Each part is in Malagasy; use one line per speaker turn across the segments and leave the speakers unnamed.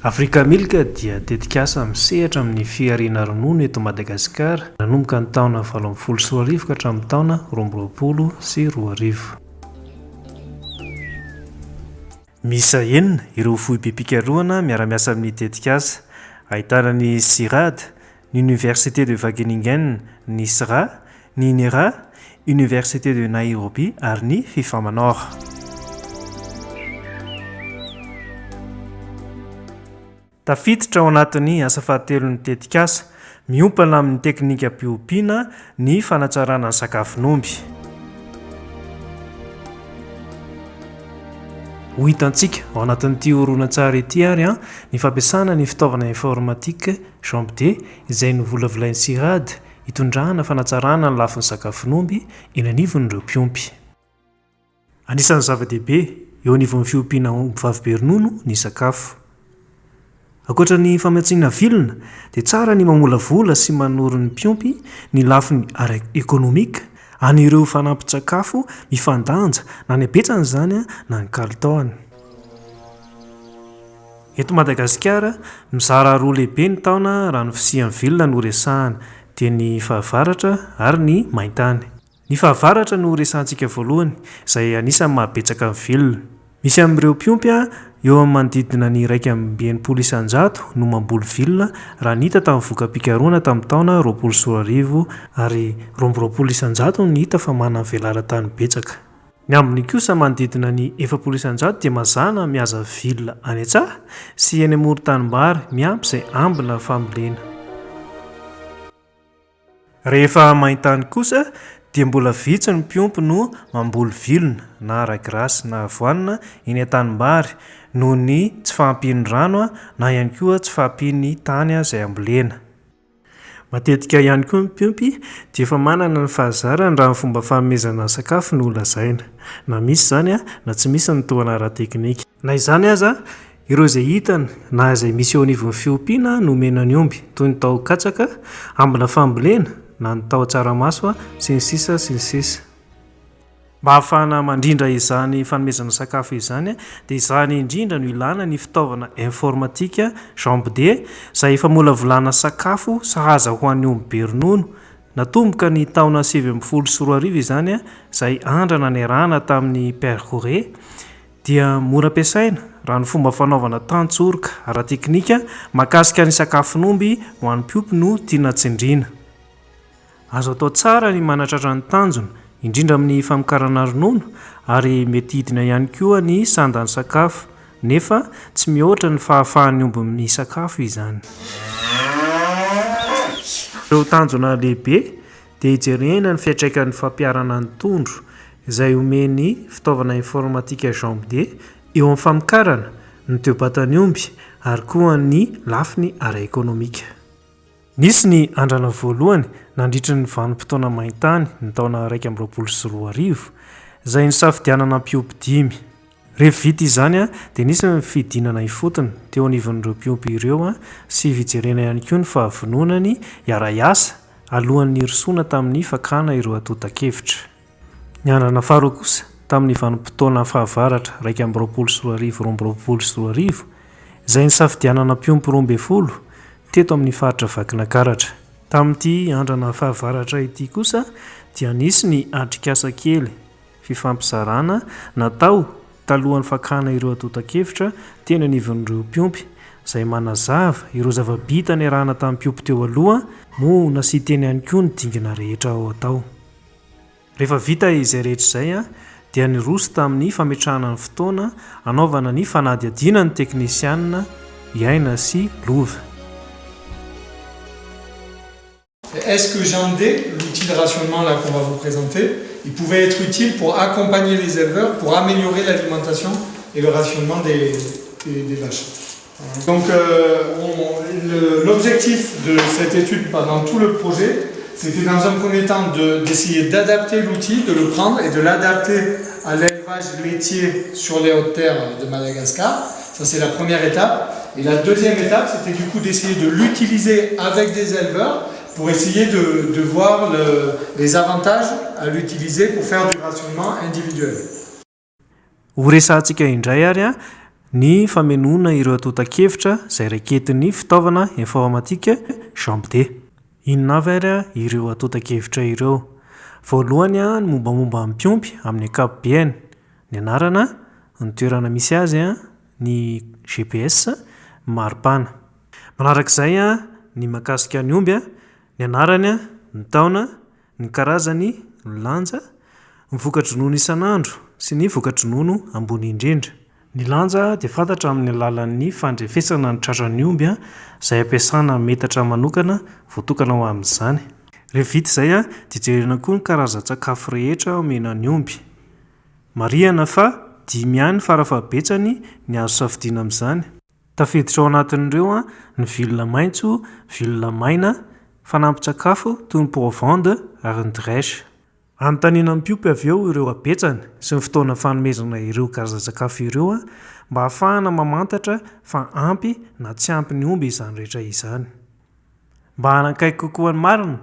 Africa Milk dia tetikasa misehatra amin'ny fihariana ronono eto Madagasikara nanomboka ny taona 2018 ka hatramin'ny taona 2022. Miisa enina ireo foibem-pikarohana miara-miasa amin'ny tetikasa, ahitana ny Cirad, ny Université de Wageningen, ny Sra, ny Inera, Université de Nairobi ary ny Fifamanor. Tafiditra ao anatin'ny asa fahatelon'ny tetikasa, miompana amin'ny teknikam-piompiana ny fanatsarana ny sakafon'omby. Ho hitantsika ao anatin'ity horonantsary ity ary ny fampiasana ny fitaovana informatique Jambd izay novolavolain'ny Cirad hitondrana fanatsarana ny lafiny sakafon'omby eny anivon'ireo mpiompy. Anisan'ny zava-dehibe eo anivon'ny fiompiana ombivavy be ronono ny sakafo. Ankoatra ny famatsiana vilona dia tsara ny mamolavola sy manoro ny mpiompy ny lafiny ara-ekonomika an'ireo fanampin-tsakafo mifandanja na ny habetsany izany na ny kalitaony. Eto Madagasikara, mizara roa lehibe ny taona raha ny fisian'ny vilona no resahana, dia ny fahavaratra ary ny maintany. Ny fahavaratra no resahantsika voalohany, izay anisan'ny mahabetsaka ny vilona. Misy amin'ireo mpiompy eo amin'ny manodidina ny 61% no mamboly vilona raha ny hita tamin'ny voka-pikarohana tamin'ny taona 2020 ary 22% no hita fa manana velaran-tany betsaka. Ny ambiny kosa manodidina ny 40% dia mazàna mihaza vilona any an-tsaha sy eny amoron-tanimbary miampy izay ambina fambolena. Rehefa main-tany kosa dia mbola vitsy ny mpiompy no mamboly vilona na ragrasy na avoanina eny an-tanimbary noho ny tsy fahampian'ny rano na ihany koa tsy fahampian'ny tany izay ambolena. Matetika ihany koa ny mpiompy dia efa manana ny fahazarany raha ny fomba fanomezana sakafo no lazaina, na misy izany na tsy misy ny tohana ara-teknika. Na izany aza, ireo izay hitany na izay misy eo anivon'ny fiompiana no omena ny omby, toy ny taho-katsaka, ambina fambolena, na ny taho-tsaramaso, sy ny sisa sy ny sisa. Mba hahafahana mandrindra izany fanomezana sakafo izany dia izany indrindra no ilana ny fitaovana informatika Jambd izay famolavolana sakafo sahaza ho an'ny omby be ronono. Natomboka ny taona 2019 izany izay andrana niarahana tamin'ny Père Corée dia mora ampiasaina raha ny fomba fanaovana tantsoroka ara-teknika mahakasika ny sakafon'omby ho an'ny mpiompy no tiana tsindriana. Azo atao tsara ny manatratra ny tanjona, indrindra amin'ny famokarana ronono, ary mety hidina ihany koa ny sandan'ny sakafo, nefa tsy mihoatra ny fahafahan'ny omby misakafo izany. Ireo tanjona lehibe dia hijerena ny fiantraikan'ny fampiharana ny tondro izay omen'ny fitaovana informatika Jambd eo amin'ny famokarana, ny toe-batan'ny omby ary koa ny lafiny ara-ekonomika. Nisy ny andrana voalohany nandritry ny vanim-potoana main-tany ny taona 2021, izay nisafidianana mpiompy dimy. Rehefa vita izany dia nisy ny fidinana ifotony teo anivon'ireo mpiompy ireo sy fijerena ihany koa ny fahavononany hiara-hiasa alohan'ny nirosoana tamin'ny fakana ireo antontan-kevitra. Ny andrana faharoa kosa tamin'ny vanim-potoana fahavaratra 2021 2022 izay nisafidianana mpiompy 12 teto amin'ny faritra Vakinakaratra. Tamin'ity andrana fahavaratra ity kosa dia nisy ny atrikasa kely fifampizarana natao talohan'ny fakana ireo antontan-kevitra teny anivon'ireo mpiompy izay manazava ireo zava-bita niarahana tamin'ny mpiompy teo aloha, moa nasian-teny ihany koa ny dingana rehetra ao atao. Rehefa vita izay rehetra izay dia niroso tamin'ny fametrahana ny fotoana hanaovana ny fanadihadiana ny teknisianina Iaina sy Lova.
Est-ce que Jandé, l'outil de rationnement là qu'on va vous présenter, il pouvait être utile pour accompagner les éleveurs, pour améliorer l'alimentation et le rationnement des, des, des vaches. Donc euh, l'objectif de cette étude pendant tout le projet, c'était dans un premier temps d'essayer de, d'adapter l'outil, de le prendre et de l'adapter à l'élevage laitier sur les hautes terres de Madagascar. Ça, c'est la première étape. Et la deuxième étape, c'était du coup d'essayer de l'utiliser avec des éleveurs pour essayer de, de voir le, les avantages à l'utiliser pour faire du rationnement individuel.
Ho resahantsika indray ary ny famenoana ireo antontan-kevitra izay raiketin'ny fitaovana informatika Jambd. Inona avy ary ireo antontan-kevitra ireo? Voalohany ny mombamomba ny mpiompy amin'ny ankapobeny, ny anarana, ny toerana misy azy, ny GPS, ny maripana. Manarak'izay ny mahakasika ny omby, ny anarany, ny taona, ny karazany, ny lanja, ny voka-dronono isan'andro sy ny voka-dronono ambony indrindra. Ny lanja dia fantatra amin'ny alalan'ny fandrefesana ny tratran'ny omby izay ampiasana metatra manokana voatokana ho amin'izany. Rehefa vita izay dia jerena koa ny karazan-tsakafo rehetra omena ny omby. Marihana fa dimy ihany farafahabetsany ny azo safidiana amin'izany. Tafiditra ao anatin'ireo ny vilona maitso, vilona maina, fanampin-tsakafo toy ny provende ary ny drèche. Anontaniana ny mpiompy avy eo ireo habetsany sy ny fotoana fanomezana ireo karazan-tsakafo ireo mba hahafahana mamantatra fa ampy na tsy ampy ny omby izany rehetra izany. Mba hanakaiky kokoa ny marina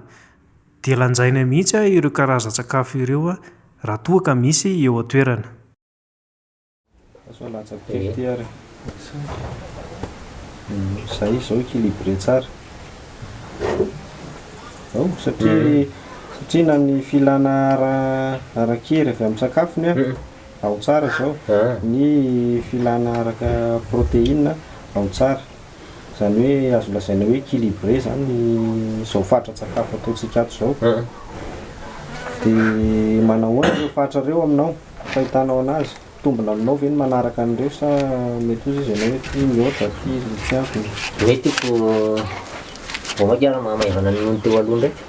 dia lanjaina mihitsy ireo karazan-tsakafo ireo raha toa ka misy eo an-toerana.
Sao latsaka kely ity ary. Zay izao équilibré tsara. Ao satria satria na ny filana ara ara-kery avy amin'ny sakafony an, ao tsara izao. Ny filana araka protéine ao tsara. Izany hoe azo lazaina hoe équilibré izany izao fatran-tsakafo ataontsika ato izao. Dia manahoana ireo fatra ireo aminao? Fahitanao anazy? Mitombina aminao ve ny manaraka an'ireo sa mety hozy izy ianao hoe ty mihoatra, ty tsy ampy?
Mety ko vao mainka ary mahamaivana noho ny teo aloha ndraiky.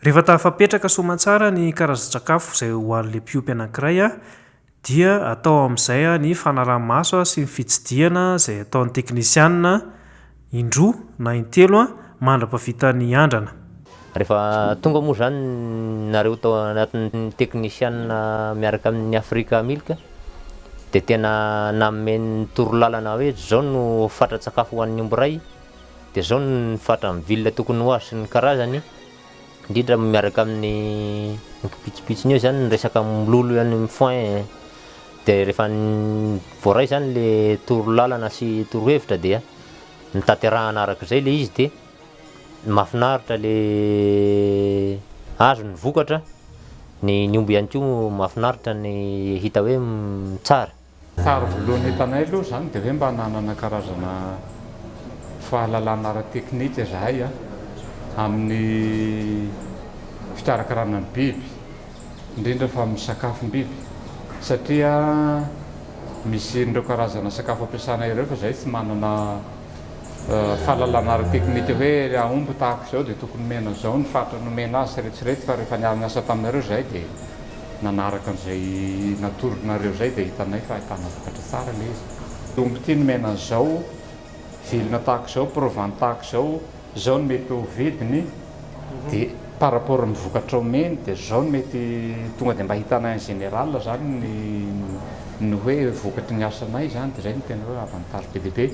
Rehefa tafapetraka soamantsara ny karazan-tsakafo izay ho an'ilay mpiompy anankiray dia atao amin'izay ny fanaraha-maso sy ny fitsidihana izay ataon'ny teknisianina indroa na intelo mandra-pahavitan'ny andrana.
Rehefa tonga moa izany nareo tao anatin'ny teknisianina miaraka amin'ny Africa Milk dia tena nanome ny torolalana hoe izao no fatran-tsakafo ho an'ny omby iray dia izao ny fatran'ny vilona tokony ho azo sy ny karazany, indrindra miaraka amin'ny kipitsopitsony eo izany ny resaka mololo any amin'ny foin dia rehefa voaray izany le torolalana sy torohevitra dia notanterahana arak'izay le izy dia Mahafinaritra le azo ny vokatra, ny ny omby ihany koa mahafinaritra ny hita hoe tsara.
Tsara voalohany hitanay aloha izany dia hoe mba nanana karazana fahalalana ara-teknika izahay amin'ny fikarakarana ny biby, indrindra fa amin'ny sakafom-biby satria misy an'ireo karazana sakafo ampiasana ireo fa izahay tsy manana fahalalana ara-teknika hoe aomby tahaka izao dia tokony omena izao ny faritra nomena azy sy iretsy sy iretsy fa rehefa niara-niasa taminareo izahay dia nanaraka an'izay natoronareo izay dia hitanay fa ahitana vokatra tsara ilay izy. Omby ity nomena an'izao, velona tahaka izao, provany tahaka izao, izao no mety ho vidiny dia par rapport amin'ny vokatra omeny dia izao no mety tonga dia mba hitanay en général izany ny ny hoe vokatry ny asanay izany dia izay no tena hoe avantage be dia be.